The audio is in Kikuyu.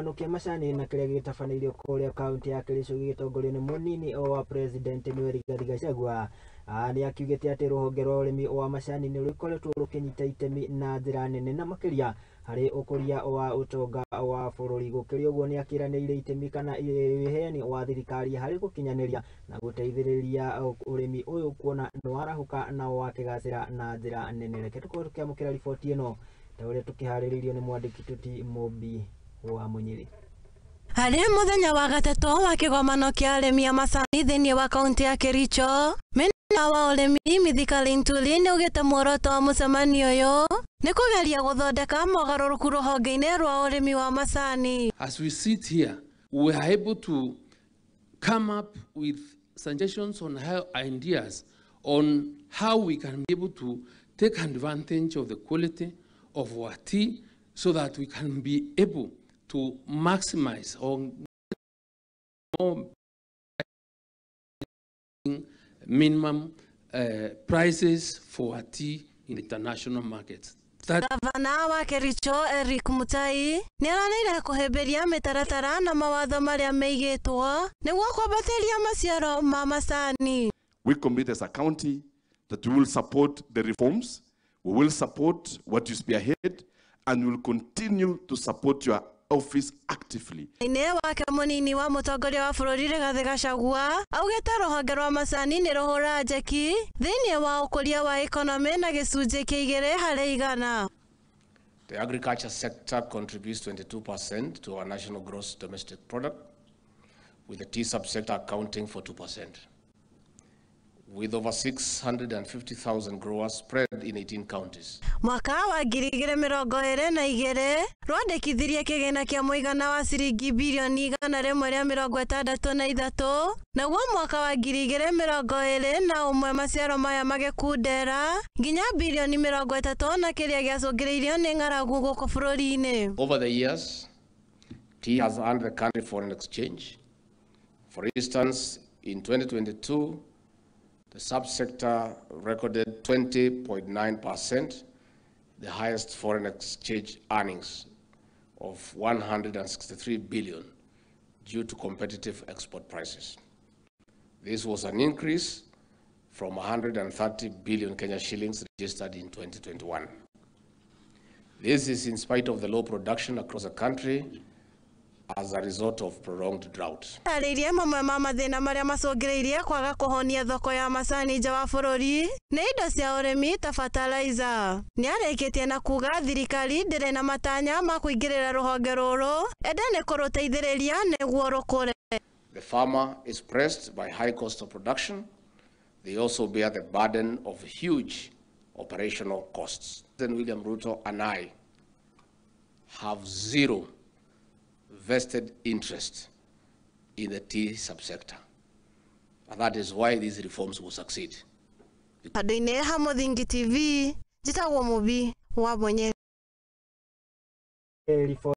Kĩgomano kĩa macani na kĩrĩa gĩtabanĩirio kũrĩa kaunti ya Kericho gĩgĩtongorio nĩ mũnini wa president nĩwe Rigathi Gachagua nĩ akiugĩte atĩ rũhonge rwa ũrĩmi wa macani nĩ rũkoretwo rũkĩnyita itemi na njĩra nene na makĩria harĩ ũkũria wa ũtonga wa bũrũri. Gũkĩrĩ ũguo nĩ akĩranĩire itemi kana ũheani wa thirikari harĩ gũkinyanĩria na gũteithĩrĩria ũrĩmi ũyũ kuona nĩ warahũka na wakĩgacĩra na njĩra nene. Reke tũkorwo tũkĩamũkĩra riboti ĩno ta ũrĩa tũkĩharĩrĩirio nĩ mwandĩki Tuti Mũmbi wa Mũnyĩrĩ. Harĩ mũthenya wa gatatũ wa kĩgomano kĩa arĩmi a macani thĩinĩ wa kaunti ya Kericho, minista wa ũrĩmi Mithika Linturi nĩaugĩte muoroto wa mũcemanio ũyũ nĩ kũgeria gũthondeka mogarũrũku rũhonge-inĩ rwa ũrĩmi wa macani. As we sit here, we are able to come up with suggestions on how ideas on how we can be able to take advantage of the quality of our tea so that we can be able to maximize or more minimum prices for our tea in the international markets. Gavana wa Kericho Eric Mutai nĩaranĩire kũhĩmbĩria mĩtaratara na mawatho marĩa meigĩtwo nĩguo kwambatĩria maciaro ma macani. We commit as a county that we will support the reforms, we will support what you spearhead, and we will continue to support your office actively. Ine wake munini wa mutongoria wa bũrũri Rigathi Gachagua augĩte rũhonge rwa macani nĩ rũhũra njeki thĩinĩ wa ũkũria wa economy na gĩcunjĩ kĩa 2%. The agriculture sector contributes 22% to our national gross domestic product, with the tea subsector accounting for 2%. With over 650,000 growers spread in 18 counties. Mwaka wa 2022 rwandĩkithirie kĩgĩna kĩa mũigana wa ciringi birioni 163, naguo mwaka wa 2021 maciaro maya magĩkundera nginya birioni 30 na kĩrĩa gĩacũngĩrĩirio nĩ ng'aragu gũkũ bũrũri-inĩ. Over the years, tea has earned the country foreign exchange. For instance, in 2022, the subsector recorded 20.9%, the highest foreign exchange earnings of 163 billion due to competitive export prices. This was an increase from 130 billion Kenya shillings registered in 2021. This is in spite of the low production across the country as a result of prolonged drought. Arĩirie mamwe ma mathĩna marĩa macũngĩrĩirie kwaga kũhonia thoko ya macani nja wa bũrũri nĩ indo cia ũrĩmi ta fertilizer. Nĩarĩkĩtie na kuga thirikari ndĩrĩ na matanya ma kũingĩrĩra rũhonge rũrũ ende nĩ kũrũteithĩrĩria nĩguo rũkũre. The farmer is pressed by high cost of production. They also bear the burden of huge operational costs. President William Ruto and I have zero vested interest in the tea subsector. And that is why these reforms will succeed. Handũ-inĩ ha Mũthingi TV, njĩtagwo Mũmbi wa Mũnyĩrĩ.